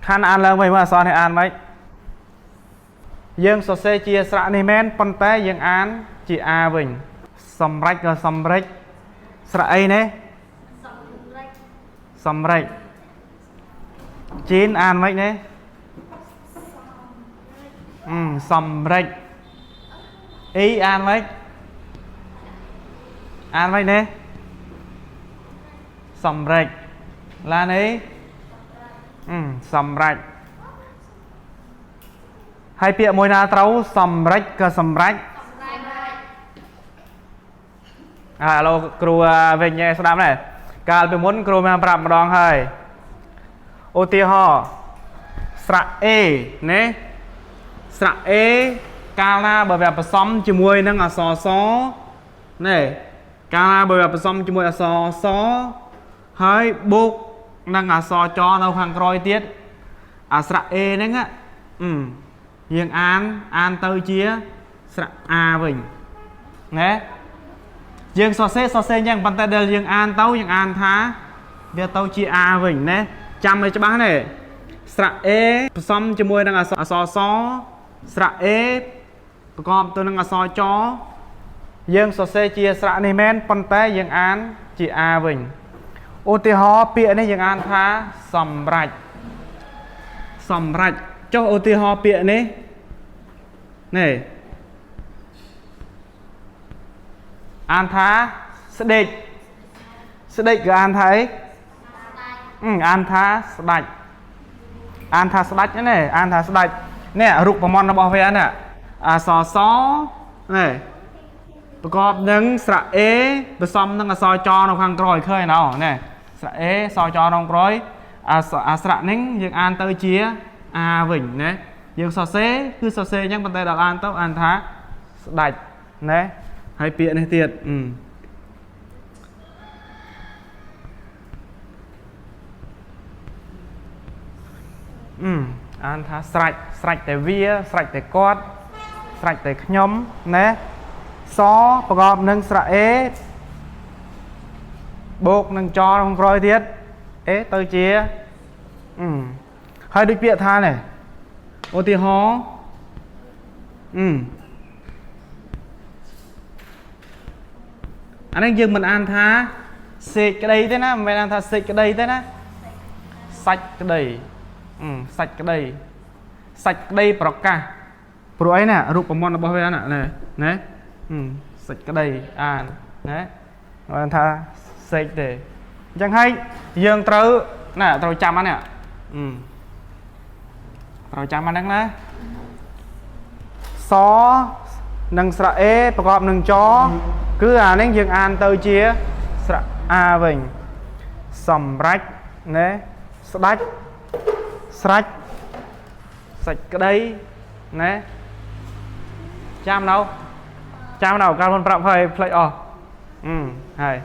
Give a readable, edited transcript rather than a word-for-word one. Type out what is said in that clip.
ខាន់អានឡើងវិញមើលអក្សរនេះអានម៉េចយើងសរសេរជាស្រៈនេះមែនប៉ុន្តែយើងអានជាអាវិញសម្រេចក៏សម្រេចស្រៈអីនេះសម្រេចជីនអានម៉េចនេះសម្រេចអ៊ីអានម៉េចអានម៉េចនេះសម្រេចឡានេះសម្រេចហើយពាក្យមួយណាត្រូវសម្រេចក៏សម្រេចឥឡូវគ្រូវិញស្ដាប់ដែរកាលពីមុនគ្រូបានប្រាប់ម្ដងហើយឧទាហរណ៍ស្រៈ A ណាស្រៈ A កាលណាបើវាผสมជាមួយនឹងអក្សរសណែកាលណាបើវាผสมជាមួយអក្សរសហើយបូកនឹងអក្សរចនៅខាងក្រោយទៀតអាស្រៈ A ហ្នឹងយើងអានទៅជាស្រៈ A វិញណាយើងសរសេរអញ្ចឹងប៉ុន្តែដែលយើងអានទៅយើងអានថាវាទៅជា A វិញណាចាំឲ្យច្បាស់ណាស្រៈ A ผสมជាមួយនឹងអក្សរសស្រៈ A ប្រកបទៅនឹងអក្សរចយើងសរសេរជាស្រៈនេះមែនប៉ុន្តែយើងអានជា A វិញឧទាហរណ៍ពាក្យនេះយើងអានថាសម្រេចសម្រេចចុះឧទាហរណ៍ពាក្យនេះនេះអានថាស្ដេចស្ដេចក៏អានថាអីអានថាស្ដាច់អានថាស្ដាច់នេះអានថាស្ដាច់នេះរូបមន្តរបស់វានេះអក្សរសនេះប្រកបនឹងស្រៈ A ผสมនឹងអក្សរចនៅខាងក្រោយឃើញណោនេះស្រៈ A សចនៅក្រោយអាស្រៈនេះយើងអានទៅជា A វិញណាយើងសរសេរគឺសរសេរអញ្ចឹងប៉ុន្តែដល់អានទៅអានថាស្ដាច់ណាហើយពាក្យនេះទៀតអានថាស្រេចស្រេចតែវាស្រេចតែគាត់ស្រេចតែខ្ញុំណាសប្រកបនឹងស្រៈ A បូកនឹងចក្នុងក្រោយទៀត A ទៅជាហើយដូចពាក្យថានេះឧទាហរណ៍អានេះយើងមិនអានថាសេចក្តីទេណាមិនមែនអានថាសេចក្តីទេណាសាច់ក្តីសាច់ក្តីសាច់ក្តីប្រកាសព្រោះអីណារូបមន្តរបស់វាណាណាសាច់ក្តីអានណាអានថាសេចទេអញ្ចឹងហើយយើងត្រូវណាត្រូវចាំអានេះត្រូវចាំអាហ្នឹងណាសនិងស្រៈ A ប្រកបនឹងចគឺអានេះយើងអានទៅជាស្រៈ A វិញសម្រេចណាស្ដាច់ស្រេចសាច់ក្តីណាចាំនៅចាំនៅកាលមុនប្រាប់ហើយភ្លេចអស់ហើយ